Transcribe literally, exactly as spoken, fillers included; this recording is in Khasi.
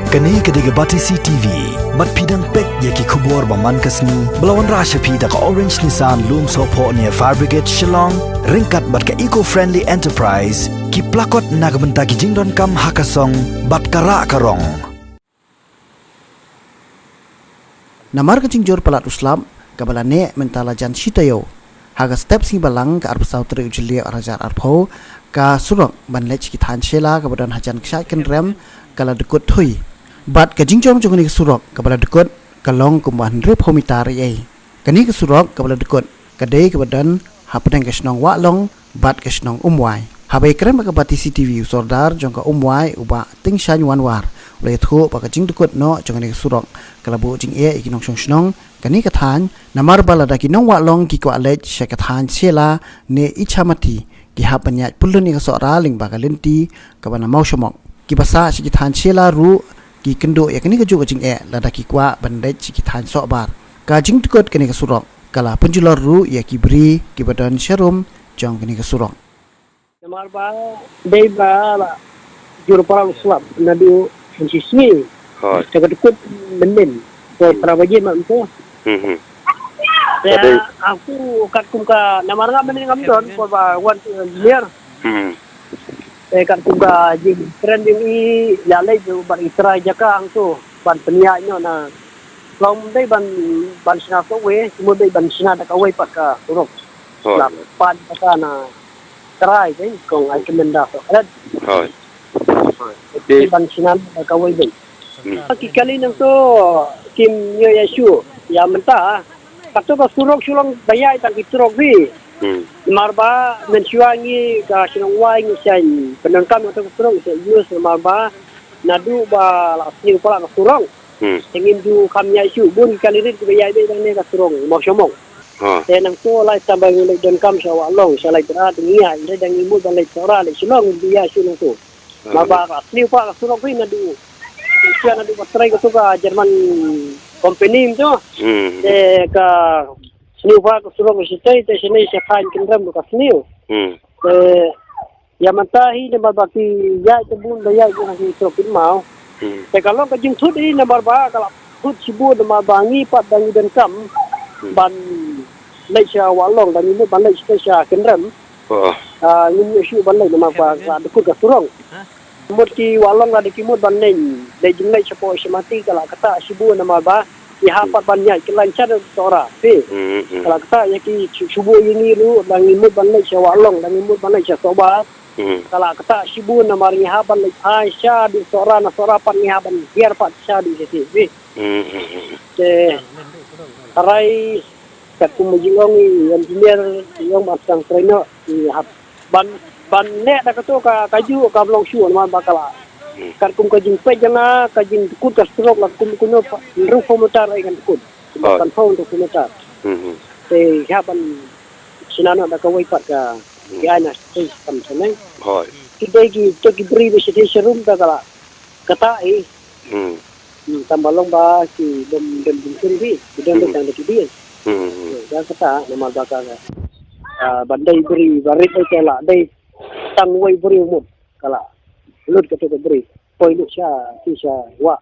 Kane ka dei ka Batesi T V. Bad phi dang peit ïa ki khubor ba man ka sngi ba la wanrah sha phi da ka Orange Nissan Lumsohphoh near Fire Brigade Shillong, ryngkat bad ka Eco Friendly Enterprise, ki plakot na ka bynta ki jingdonkam ha ka song bad ka rah ka rong. Namar ka jingjur palat u slap kaba la neh mynta la jan shi taïew, ha ka step sngi Balang ka arphew saw tarik u Jylliew ar hajar arphew, ka surok ban leit sha ki thaiñ Shella kaba don hajan ka Shait Kynrem ka la dkut thui. Bad ka jingjrong jong kane ka surok kaba la dkut ka long kumba hynriewphew mitar eiei. Kane ka surok kaba la dkut ka dei kaba don hapdeng ka shnong Wahlong bad ka shnong Umwai. Haba ïakren bad ka Batesi T V u Sordar jong ka Umwai u Bah Tingshan Wanwar, u la ïathuh ba ka jingdkut noh jong kane ka surok ka la buh jingeh ïa ki nongshong shnong kane ka thaiñ, namar ba lada ki nong Wahlong ki kwah leit sha ka thaiñ Shella ne Ichamati, ki hap ban ïaid pyllun ïa ka Sohra lyngba ka lynti kaba na Mawshynrut. Kiba sah sha ki thaiñ Shella ruh ki kynduh ïa kane kajuh ka jingeh lada ki kwah ban leit sha ki thaiñ Sohbar. Ka jingdkut kane ka surok ka la pynjulor ruh ïa ki bri kiba don sharum jong kane ka surok. Namar ba dei ba la jur palat u slap naduh mynshisngi. Hooid. Te ka dkut mynnin. Te Hmm. phra baje mynta. Hmm, hmm. Te Ka dei. aku katkum ka namar nga mynnin ngam don por ba wan tu engineer. Hmm. Te katkum ka jingkren jong i, ïa leit bad i trai jaka hangto ban pynïaid noh na. Long dei ban, ban shna kawei, kumno dei ban shna da kawei pat ka surok. Hooid. La pan ka na trai dei, kong ai kemenda ko. Hooid. Dei Dei. ban shna da kawei dei. Hmm. Ki kali nangto kim ïoh ïa shuh. Ïa mynta kato ka surok shu long ba ïaid tang ki surok hi. Hmm. Namar ba mynshuwa ngi ka shnong Wai ngi shu pyndonkam kato ka surok, shu use, namar ba naduh ba la sniew palat ka surok. Hmm. Te ngim ju kham ïaid shuh, bun ki kali rit kiba ïaid beit hangne ka surok Mawshynrut. Ha. Te nangto lait tang ba ngi leit donkam sha Wahlong, sha Laitraad ngi ïaid, lada ngi mut ban leit Sohra, leit Shillong, ngi ïaid shuh nangto. Ha. Namar ba ka sniew palat ka surok hi naduh. Sha naduh ba trei kato ka German company mynta. Hmm. Te ka sniew palat ka surok shatei, te shane sha thaiñ Kynrem ka sniew. Hmm. Te ïa mynta hi namar ba ki ïaid te bun ba ïaid na ki surok kynmaw. Hmm. Te ka long ka jingthut hi namar ba ka la thut shibun namar ba ngi pat da ngi donkam Hmm. ban leit sha Wahlong, da ngi mut ban leit sha Kynrem. Oh. Ah, ngim ïoh shuh ban leit namar ba ka dkut ka surok. Mut ki Wahlong lada ki mut ban leit, leit jingïaid shapoh Ichamati ka la ktah shibun namar ba ki hap pat ban ïaid kyllaiñ sha Sohra. Phi. Hmm, hmm. Ka la ktah ïa ki shu-, shuh ïa ngi ruh, da ngi mut ban leit sha Wahlong, da ngi mut ban leit sha Sohbar. Hmm. Ka la ktah shibun namar ngi hap ban leit phai sha Sohra, na Sohra pat ngi hap ban hiar pat sha Ichamati. Phi. Hmm, hmm, hmm. Te hynrei katkum u jingong i engineer, i ong ban sdang trei noh, i hap ban, ban leh da kato ka, kajuh kam long shuh namar ba ka la. Hmm. Katkum ka jingpeit jong nga, ka jingdkut ka surok la kum kumno pat, hynriewphew mitar ei kan dkut. Kumba Oh. kan phew hynriewphew mitar. Hmm, hmm. Te hap ban shna noh da kawei pat ka, Hmm. ïa na shatei kam shane. Hooid. Ki dei kito ki bri ba shatei sharum da ka la ktah hi. Hmm. Hmm, tang ba long ba ki bym, bym, bym sngewthuh, ki don Hmm. tang da ki dei. Hmm, hmm. Ïa kata namar ba ka, ah, ban dei bri ba rit ei te la dei tang wei bri mut ka la lut kato ka bri. Poi lut sha, ki sha Wah.